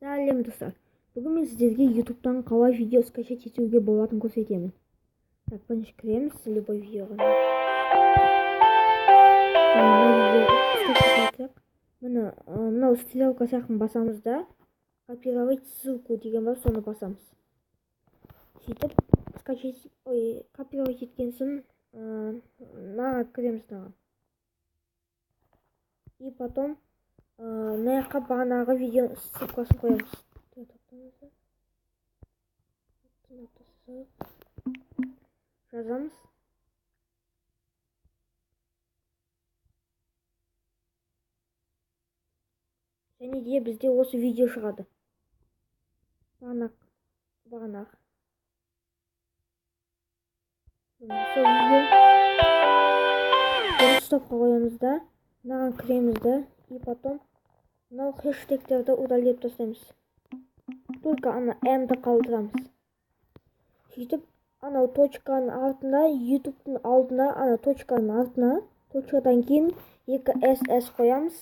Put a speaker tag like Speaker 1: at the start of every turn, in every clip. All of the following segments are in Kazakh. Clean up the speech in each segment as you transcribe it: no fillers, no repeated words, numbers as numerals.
Speaker 1: Сәлем, достар! Бүгін мен сіздерге Ютубтан қалай видео скачать етуге болатынын көрсетемін. Так, бірінші кіреміз любой видеоға. Мына видео скачать етсек, міне, мынау стрелка сияқтыны басамыз да, копировать ссылку деген бар, соны басамыз. Сөйтіп скачать, ой, копировать еткен соң мынаға кіреміз, мынаған. И потом мына жаққа бағанағы видео ссылкасын қоямыз. Жазамыз. Және де бізде осы видео шығады. Бағанақ. Сол видео. Дұрыс стопқа қоямыз да, мынаған кіреміз да, и потом мынау хэштегтерді удалить тастаймыз. Только ана М-ді қалдырамыз. Сөйтіп анау точканың артына, Ютубтың алдына, ана точканың артына, точкадан кейін 2 СС қоямыз.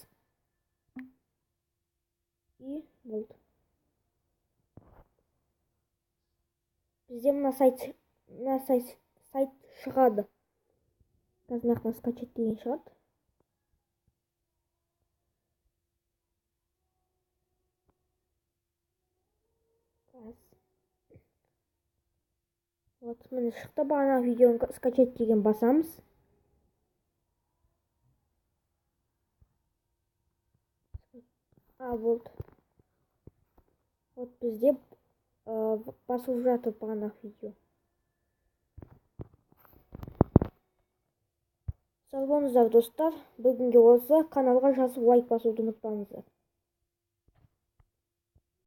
Speaker 1: И болды. Бізде мына сайт шығады. Қазір мына жақтан скачать деген шығады. Вот, міне шықты бағана видеоны скачать деген басамыз. А, болды. Вот бізде басылып жатыр бағанағы видео. Сау болыңыздар, достар. Бүгінге осы. Каналға жазып лайк басуды ұмытпаңыздар.